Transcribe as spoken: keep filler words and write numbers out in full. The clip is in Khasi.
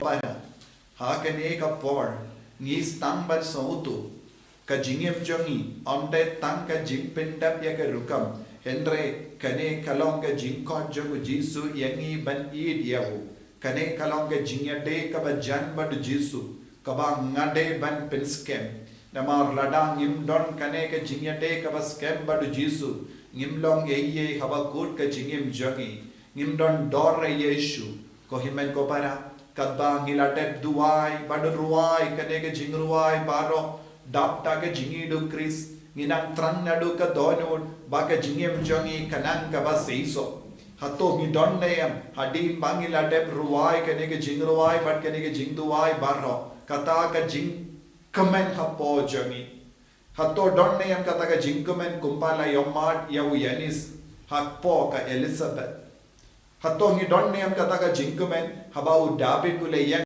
para, ha kane ka por ngi sdang ban sngewthuh, ka jingim jong ngi ym dei tang ka jingpyndep ïa ka rukom, hynrei kane ka long ka jingkhot jong u Jisu ïa ngi ban ïeit ïa u. Kane ka long ka jingïadei kaba jan bad u Jisu, kaba nga dei ban pynskhem. Namar lada ngim don kane ka jingïadei kaba skhem bad u Jisu, ngim long ei ei haba kut ka jingim jong ngi. Ngim don dor ïa u Jisu. Ko hynmen ko para, katba ngi la dep duwai bad rwai kane ka jingrwai baroh, dap da ka jingïeit u Khrist, ngi nang thrang naduh ka dohnud ba ka jingim jong ngi ka nang kaba seisoh. Hato ngi don ne em, hadien ba ngi la dep rwai kane ka jingrwai bad kane ka jingduwai baroh, kata ka jingkmen hapoh jong ngi? Hato don ne em kata ka jingkmen kumba la ïohmad ïa u Ïanis hapoh ka Elizabeth? Hato ngi don ne em kata ka jingkmen haba u David u la ïeng